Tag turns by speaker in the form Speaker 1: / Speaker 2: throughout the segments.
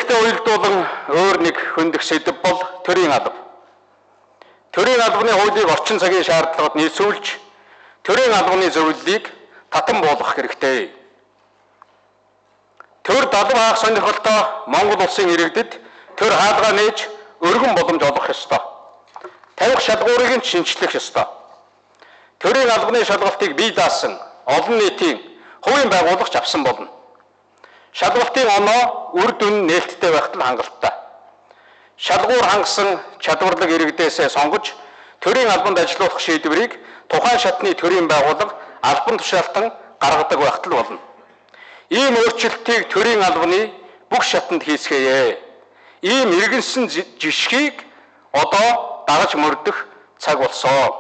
Speaker 1: Энэхтэй уялдуулан өөр нэг хөндөх сэдэв бол төрийн алба. Төрийн албаны хуулийг орчин цагийн шаардлагад нийцүүлж төрийн албаны зөвлөлийг татан буулгах хэрэгтэй. Төр далав хаах сонирхолтой Монгол улсын иргэдэд төр хаалгаа нээж өргөн боломж олгох ёстой. Тавих шалгуурыг нь шинчлэх ёстой. Төрийн албаны шалгалтыг бий даасан олон нийтийн хувийн байгуулагч авсан болно. Шалгалтын оноо үр дүн нээлттэй байхад нь хангалттай. Шалгуур хангасан чадварлаг иргэдээсээ сонгож төрийн албанд ажилуулах шийдвэрийг тухайн шатны төрийн байгууллага албан тушаалтан гаргадаг байхад л болно. Ийм өөрчлөлтийг төрийн албаны бүх шатанд хийцгээе. Ийм иргэнсэн жишгийг одоо дагаж мөрдөх цаг болсон.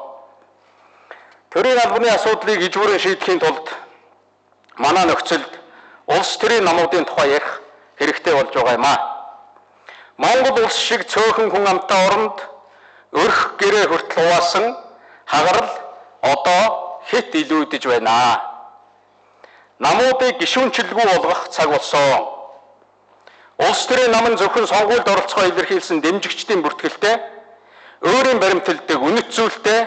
Speaker 1: Төрийн албаны асуудлыг ижвүүрэн шийдэхийн тулд манай нөхцөлд улс төрийн намуудын тухай ярих хэрэгтэй болж байгаа юм аа. Монгол улс шиг цөөхөн хүн амтай оронд өрх гэрээ хүртэл хуваасан хагарал одоо хэт илүүдэж байна. Намуудыг гишүүнчлэлгүй болгох цаг болсон. Улс төрийн нам нь зөвхөн сонгуульд оролцохоо илэрхийлсэн дэмжигчдийн бүртгэлтэй, өөрийн баримталдаг үнэт зүйлтэй,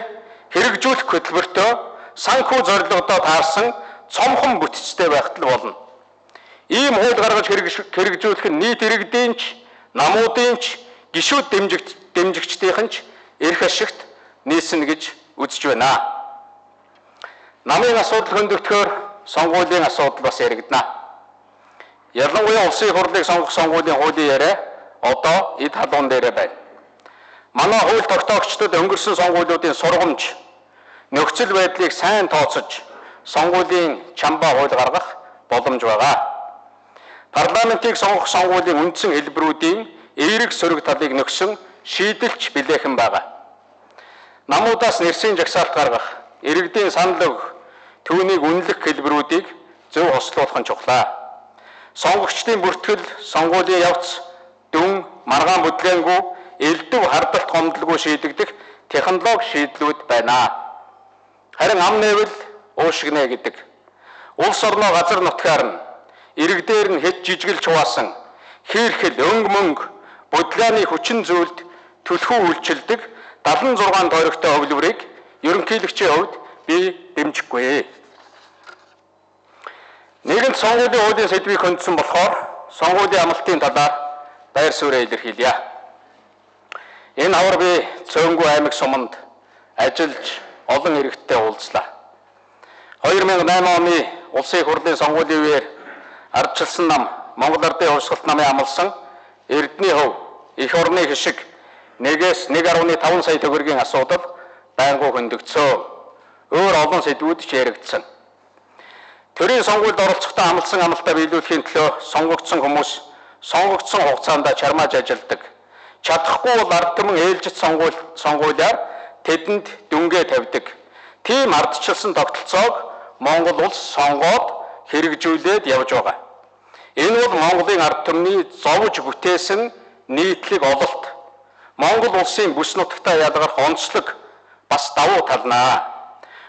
Speaker 1: хэрэгжүүлэх хөтөлбөртөө, санхүү зорилгодоо таарсан цомхон бүтцтэй байхад л болно. Ийм хууль гаргаж хэрэгжүүлэх нь нийт иргэдийн ч, намуудын ч, гишүүд дэмжигчдийнхэн ч эрх ашигт нийцнэ гэж үзэж байна. Намын асуудал хөндөгдөхөөр сонгуулийн асуудал бас яригдана. Ялангуяа улсын хурлыг сонгох сонгуулийн хуулийн яриа одоо эд халуун дээрээ байна. Манай хууль тогтоогчдод өнгөрсөн сонгуулиудын сургамж, нөхцөл байдлыг сайн тооцож сонгуулийн чамбай хууль гаргах боломж байгаа. Парламентыг сонгох сонгуулийн үндсэн хэлбэрүүдийн эерэг сөрөг талыг нөхсөн шийдэлч билээхэн байгаа. Намуудаас нэрсийн жагсаалт гаргах, иргэдийн санал өгөх, түүнийг үнэлэх хэлбэрүүдийг зөв хослуулах нь чухлаа. Сонгогчдын бүртгэл, сонгуулийн явц, дүн, маргаан бүдлээнгүй, элдв хардалт гомдолгүй шийдэгдэх технологи шийдлүүд байна. Харин ам нээвэл уушигнэ гэдэг. Улс орноо газар нутгаар нь иргэдээр нь хэд жижигэлж хуваасан хийрхэл, өнгө мөнгө, бодлооны хүчин зүйлд түлхүү үйлчилдэг 76 тойрогтой хувилбарыг ерөнхийлөгчийн хувьд би дэмжихгүй. Нэгэнт сонгуулийн хуулийн сэдвийг хөндсөн болохоор сонгуулийн амлалтын талаар байр сууриа илэрхийлье. Энэ хавар би Цөөнгүй аймаг суманд ажиллаж олон иргэдтэй уулзлаа. 2008 оны улсын их хурлын сонгуулийн үеэр ардчилсан нам, Монгол Ардын хувьсгалт намын амласан Эрдний хөв, эх орны хишиг 1-ээс 1.5 сая төгрөгийн асуудал байнгын хөндөгдсөн. Өөр олон сэдвүүд ч яригдсан. Төрийн сонгуульд оролцохдоо амласан амлалтаа биелүүлэхийн төлөө сонгогдсон хүмүүс сонгогдсон хугацаанд чармааж ажилладаг. Чадахгүй бол ард түмэн ээлжит сонгуулиар тэдэнд дүнгээ тавьдаг. Тийм ардчилсан тогтолцоог Монгол улс сонгоод хэрэгжүүлээд явж байгаа. Энэ бол Монголын ард түмний зовж бүтээсэн нийтлэг ололт. Монгол улсын бүс нутагтаа ялгарх онцлог бас давуу талнаа.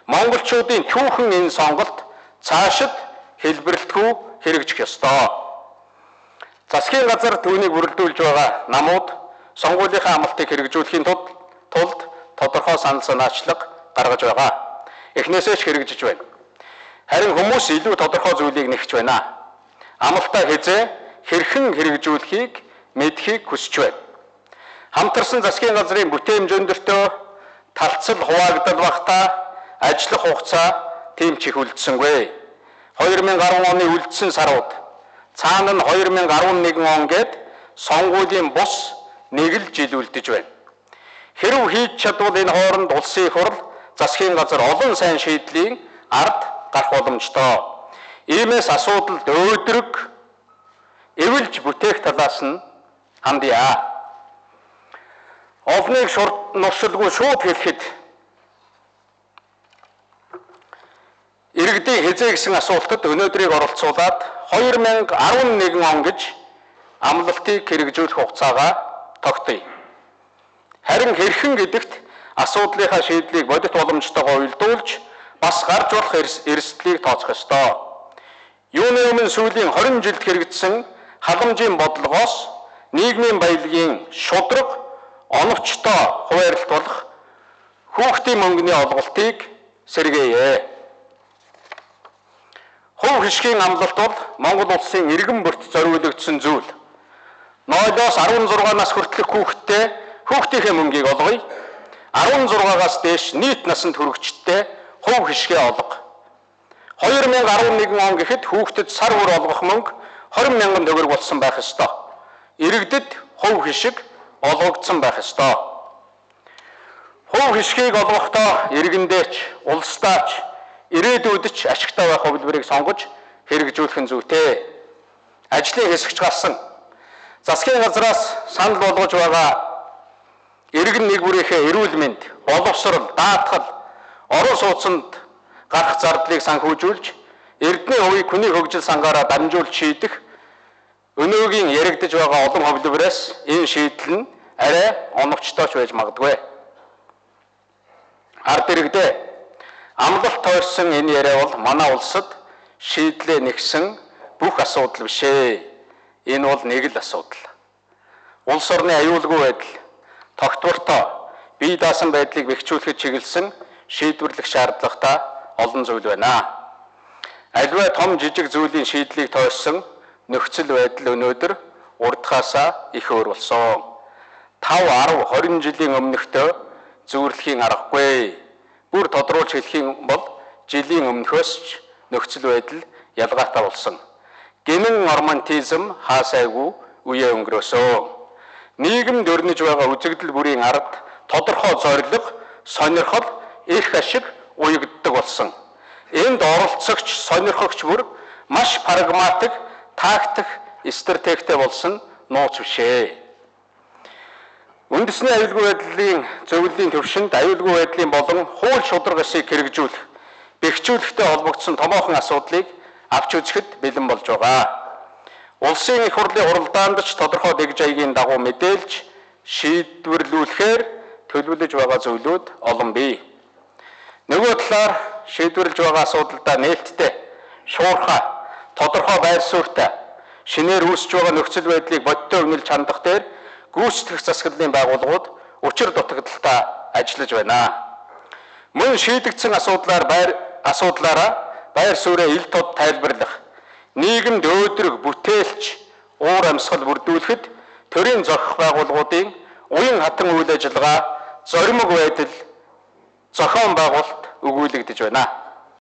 Speaker 1: Монголчуудын түүхэн энэ сонголт цаашид хэлбэрлэлтгүй хэрэгжих ёстой. Засгийн газар түүнийг бүрэлдүүлж байгаа намууд сонгуулийнхаа амлалтыг хэрэгжүүлэхийн тулд тодорхой санал санаачлаг гаргаж байгаа. Эхнээсээ ч хэрэгжиж байна. Харин хүмүүс илүү тодорхой зүйлийг нэгч байна. Амлалтаа хэзээ хэрхэн хэрэгжүүлэхийг мэдхийг хүсэж байна. Хамтарсан засгийн газрын бүтээмж өндөртөө талцал хуваагдал багтаа ажиллах хугацаа тийм ч их үлдсэнгүй. 2010 оны үлдсэн сарууд цаана нь 2011 он гээд сонгуулийн бус нэг л жил үлдэж байна. Хэрв хийж чадвал энэ хооронд улсын их хурл засгийн газар олон сайн шийдлийн ард гарах боломжтой. Иймээс асуудалд өөдрөг эвэлж бүтээх талаас нь хандъя. Олныг нуршилгүй шууд хэлэхэд иргэдийн хэзээ гэсэн асуултад өнөөдрийг оролцуулаад 2011 он гэж амлалтыг хэрэгжүүлэх хугацаагаа тогтъё. Харин хэрхэн гэдэгт асуудлынхаа шийдлийг бодит боломжтойгоо уялдуулж бас гарч болох эрсдлийг тооцох ёстой. Юуны өмнө сүүлийн 20 жилд хэрэгжсэн халамжийн бодлогоос Нийгмийн баялагын шударга оновчтой хуваарлт болох хүүхдийн мөнгөний олголтыг сэргээе. Хувь хишгийн амлалт бол Монгол улсын иргэн бүрт зориулагдсан зүйл. 0-оос 16 нас хүртэлх хүүхэдтэй хүүхдийнхээ мөнгийг олгоё. 16-аас дээш нийт насанд хүрэгчдтэй хувь хишгээ олго. 2011 он гэхэд хүүхдэд сар бүр олгох мөнгө 20 мянган төгрөг болсон байх ёстой. Иргэдэд хувь хишиг олгогдсон байх ёстой. Хувь хишгийг олгохдоо иргэндээ ч, улсдаа ч, ирээдүйд ч ашигтай байх хувилбарыг сонгож хэрэгжүүлэх нь зүйтэй. Ажлын хэсэгч гарсан. Засгийн газраас санал болгож байгаа иргэн нэг бүрийнхээ эрүүл мэнд, боловсрол, даатгал, орон сууцнд гарах зардлыг санхүүжүүлж, эрдний хувийг хүний хөгжил сангаараа дамжуулж шийдэх өнөөгийн яригдаж байгаа олон хувилбараас энэ шийдэл нь арай оновчтой ч байж магадгүй. Ард иргэдээ амлалт тойрсон энэ яриа бол манай улсад шийдлээ нэгсэн бүх асуудал биш ээ. Энэ бол нэг л асуудал. Улс орны аюулгүй байдал, тогтвортой, бие даасан байдлыг бэхжүүлэхэд чиглэсэн шийдвэрлэх шаардлагатай олон зүйл байна. Аливаа том жижиг зүйлийн шийдлийг тойрсон нөхцөл байдал өнөөдөр урдхаасаа их өөр болсон. 5, 10, 20 жилийн өмнөхдөө зүйрлэхийн аргагүй. Бүр тодруулж хэлэх юм бол жилийн өмнөхөөс ч нөхцөл байдал ялгаатай болсон. Гэнэн романтизм хаасайгүй үе өнгөрөөсөө. Нийгэмд өрнөж байгаа үзэгдэл бүрийн ард тодорхой зорилго, сонирхол, эрх ашиг уягддаг болсон. Энд оролцогч, сонирхогч бүр маш прагматик, тактик, стратегтэй болсон нууц биш ээ. Үндэсний аюулгүй байдлын зөвлөлийн төвшөнд аюулгүй байдлын болон хууль шударга ёсыг хэрэгжүүлэх, бэхжүүлэхтэй холбогдсон томоохон асуудлыг авч үзэхэд бэлэн болж байгаа. Улсын их хурлын хуралдаанд ч тодорхой дэг жаягийн дагуу мэдээлж шийдвэрлүүлэхээр төлөвлөж байгаа зүйлүүд олон бий. Нөгөө талаар шийдвэрлэж байгаа асуудалдаа нээлттэй, шуурхай, тодорхой байр суурьтай, шинээр үүсэж байгаа нөхцөл байдлыг бодиттой өгнөлж хандах дээр гүйцэтгэх засаглалын байгууллагууд учир дутагдaltaй ажиллаж байна. Мөн шийдэгдсэн асуудлаараа байр сууриа ил тод тайлбарлах, нийгэмд өөдрөг бүтээлч уур амьсгал бүрдүүлэхэд төрийн зохих байгууллагуудын уян хатан үйл ажиллагаа, зоримог байдал, зохион байгуулалт өгүүлэгдэж байна.